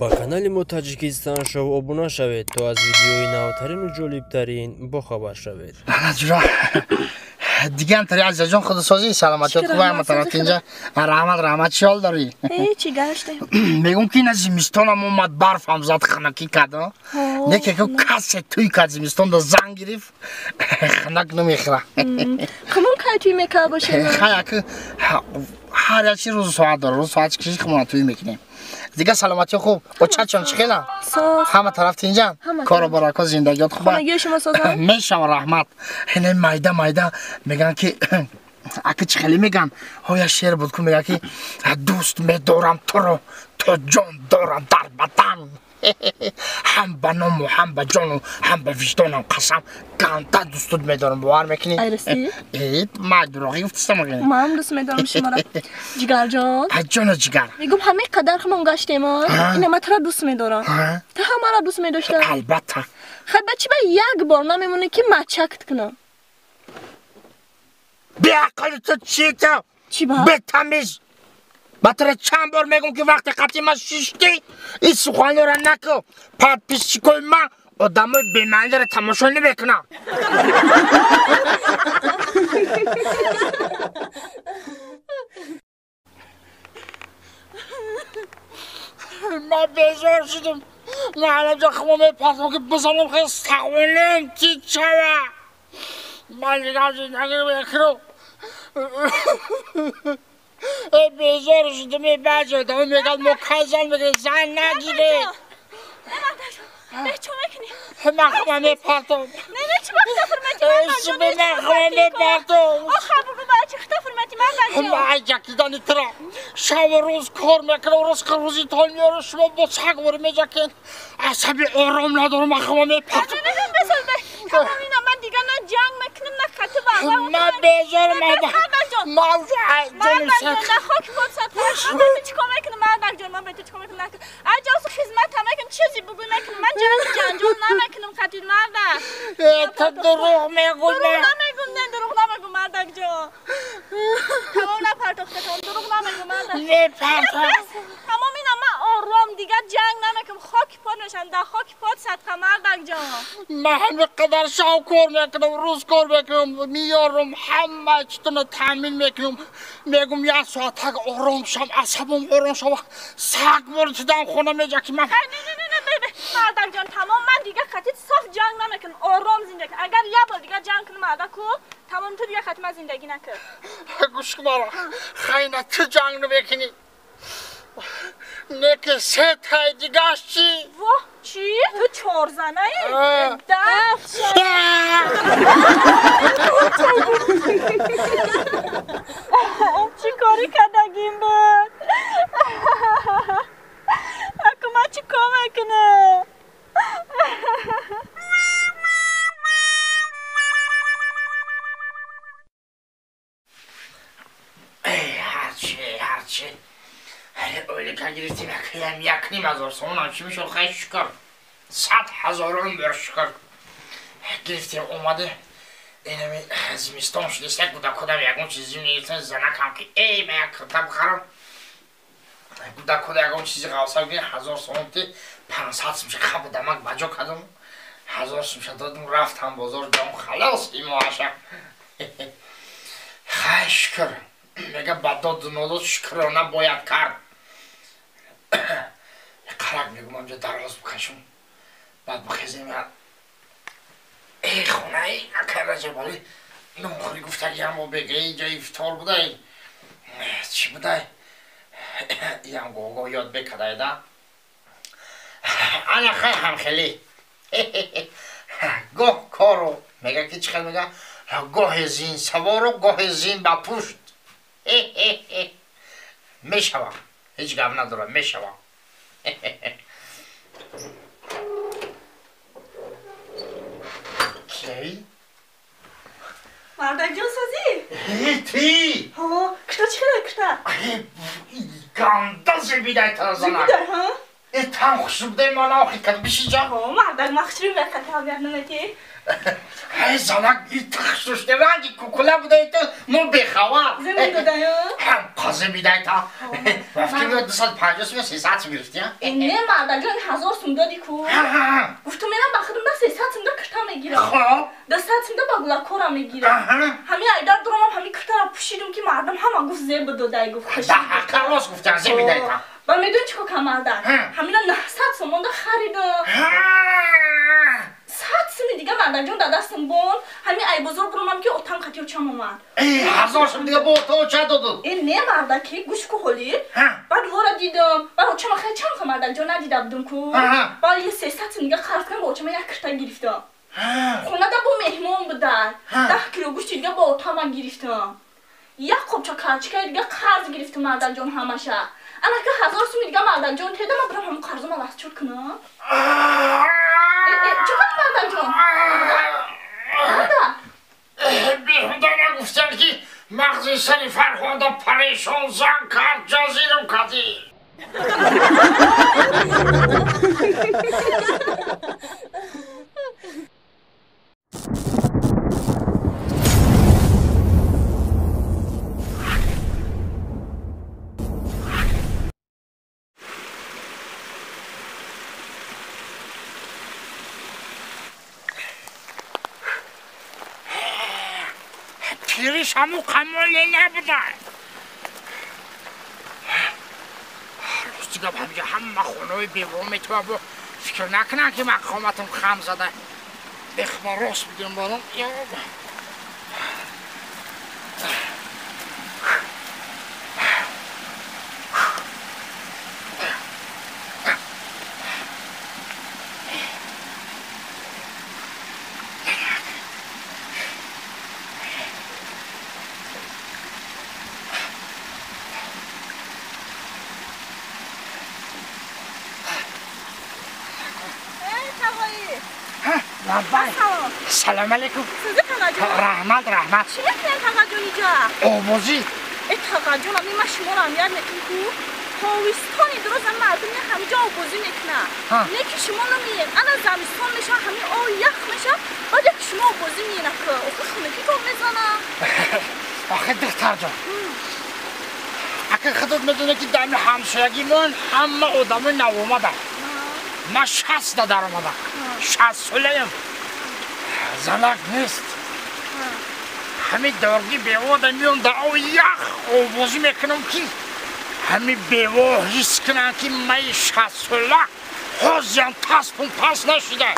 Ба канали мо Таҷикистон шоу обуна шавед, то аз видеои навтарину ҷолибтарин бохабар шавед. Дигам тари азизҷон худсозӣ саломатият хуб ҳама тараф инҷа раҳмат раҳмат чӣ ҳол дорӣ? Ҳеҷ гаштем. Мегӯм ки ина зимистонам омад барф ҳам зад ханакӣ кард. Не ки касе туй кард зимистон да занг гирифт ханак намехӯра. Хумон кай туй мекард бошед? Хай аки ҳар як чи рӯзу соат дорад. Рӯз соат киши хумона туй мекунем. Дигар саломатӣ хуб. Очачон чӣ хела? Ҳама тараф тинҷан? Кору барако зиндагиёт хуб? Хонагиё шумо созанд? Мешава раҳмат. Ина майда майда мегӯянд ки аки чӣ хеле мегӯянд? Ҳоя шеър буд ку мегӯяд ки дӯст медорам туро то ҷон дорам дар бадан. Ҳам ба ному ҳам ба ҷону ҳам ба виҷдонам қасам ганда дӯстут медорам. Бовар мекунӣ? Айрасӣ? Ман дурӯғӣ гуфтистам. Ман дӯст медорам шуморо. Ҷигарҷон. Ҷону ҷигар. Мегӯм ҳамаи қадар хумон гаштем, ина ман туро дӯст медорам. Ту ҳам маро дӯст медошта? Албатта. Хай ба чӣ ба як бор намемонӣ ки мачакт кунам? Беақли ту чӣ ту? Чӣ ба? Бетамиз. Ба туро чанд бор мегӯм ки вақте қатъи ман шиштӣ ин суханҳоро накун. Подписчикои ман одамои бемаъниро тамошо намекунанд. Ман безор шудам. Ман ҳалаҷа хумо мепартам ки бизанам хел сағонам чӣ чава. Ман дигар зиндагӣ мекунам. Безор шудам. Баъзе одамон мегӯянд мо кай зан мегирем, зан нагиред. Чӣ мекунӣ? Ман хума мепартам. Не, не, чӣ ба хита фурмати ман ман хума мепартам. Оха бугу ба чӣ хита фурмати ман баҷо? Ман ҷакидани туро шабу рӯз кор мекунам, рӯз рӯзи тол меорам, шумо бо саг вори меҷакед. Асаби ором надорам, ман хума мепартам. Тамом ина ман дигар на ҷанг мекунам, на хати ба. Ман безорам. Ман ҷонам на хок под сад. Ман ба ту чӣ кор мекунам, мардак ҷон, ман ба ту чӣ кор мекунам? Аҷа хизмат ҳам мекунам, чизе бугӯй мекунам. Ман ҷанг ҷанҷол намекунам хати мардак. Ту дурӯғ мегӯй. Дурӯғ намегӯм, не дурӯғ намегӯм мардак ҷон. Тамом напартохта, тамом дурӯғ намегӯм мардак. Мепартох. Тамом ина ман ором дигар ҷанг намекунам, хоки под мешавам, дар хоки под садқа мардак ҷон. Ман ҳамин қадар шав кор мекунам, рӯз кор мекунам, меёрам, ҳама читона таъмин мекунам. Мегӯм як соатак ором шам, асабам ором шава. Саг бори тудам хона меҷаки ман. Не, не, не, не, мардак ҷон, тамом ман дигар хати соф ҷанг намекунам, ором зиндагӣ. Агар як бор дигар ҷанг кунам мардаку, тамом ту дигар хати ман зиндагӣ накун. Гӯш кун маро, хайна ту ҷанг намекунӣ. Не ки се тай дигаш чӣ? Воҳ, чӣ? Ту чорзанаӣ? Даф чӣ корӣ кардагим буд? Аку ман чӣ кор мекунам? Ҳарчи, ҳарчи. Ойлика гирифтем якям якним ҳазор сомонам чӣ мешуд? Хай шукр, 100 ҳазорон бор шукр гирифтем омаде. Инами зимистон шудест, як гудакодам ягон чизи мегирифтем, занакам ки эй ма як кирта бихарам. Гудакода ягон чизи ғавса гирифтем, 1000 сомон ти 500 сумша хаб дамак баҷо кардам, 1000 сумша додам, рафтам бозор, ҷон халос имоаша. Хай шукр, мега ба доду нодод шукрона бояд кард. Қарак мегӯм амҷа дароз бикашум, баъд бихезем. Эй хонаи акай Раҷабалӣ нонхӯрӣ гуфтагиам бо бега инҷа ифтор будай, чӣ будай, иам гого ёд бекадай да. Ана хай ҳамхелӣ гоҳ кору мега ки чӣ хел мега, гоҳе зин савору гоҳе зин ба пушт. Мешавам, ҳеҷ гап надорам, мешавам. Кӣ? Мардак ҷон созӣ? Ти? Ҳо, кишта чӣ хела кишта? Ганда зебидай тара занак. Зебидай, ҳа? Там хушрӯбдай ман охи кад бишиҷа. Ҳо, мардак ман хушрӯб вақт ҳам як наметӣ. Ҳай занак итахшуште ранги кукула будай то мо бехабар. Зимин додаю? Ҳам қази бидай та. Вақти 250 сум 300 сум гирифти, а? Не мардаҷон 1000 сум доди ку. Гуфтум менам ба худам да 300 сум да кирта мегирам. Хоб. 200 сум да ба гулакора мегирам. Ҳами айдар дуромам ҳами киртара пӯшидум ки мардум ҳама гуфт зеб додай гуфт хуш. Да ҳаққа рост гуфтан зеб бидай та. Ба медон чӣ кор марда? Ҳамина 900 сомон да харидам. 100 суми дига мардаҷон да дастам бон. Ҳами ай бозор бурумам ки отам қати очам омад. Э, 1000 сум дига бо то ча доду? Э, не марда ки гӯш ку ҳоли. Баъд вора дидам. Баъд очама хеле чанд ха мардаҷон надида будум ку. Баъд е 300 сум дига қарз кардам ба очама як кирта гирифтам. Хонада бо меҳмон будан. 10 кило гӯшти дига бо отама гирифтам. Як қопча карчикаи дига қарз гирифтам мардаҷон ҳамаша. Анака 1000 суми дига мардаҷон теда ман бурам ҳамон қарзома ластчуд кунам. Чӣ кор мардаҷон? Марда? Беҳуда нагуфтам ки мағзи сари Фарҳода парешон зан кард, ҷазирам кардӣ. Пириш ҳаму қамоле набуда. Рости гап ҳамиҷа ҳама хонаҳои бево метавон бо фикр накунам ки ман қоматам хам зада. Бехма рост бигирам балам. Салом алейкум. Сизи тағаҷон? Раҳмат, раҳмат. Чӣ мекунед тағаҷон иҷа? Овозӣ. Э тағаҷон, ами ман шуморо аҳамият мекунам ку. Тобистони дуруст ами мардум я ҳамиҷа овозӣ мекунад. Не ки шумо намеед. Ана замистон меша, ҳами об ях меша, баъд як шумо овозӣ меена ку. Охир хунукитон мезана. Охир духтарҷон. Ака худат медонӣ ки дар ҳамсоягимон ҳама одамои навомада. Ман 60 даромадам. 60 солаям. Занак нест. Ҳами дорги бевода меом дар об ях овозӣ мекунам ки ҳами бево ҳис кунанд ки май 60 сола ҳозиям таспум пас нашуда.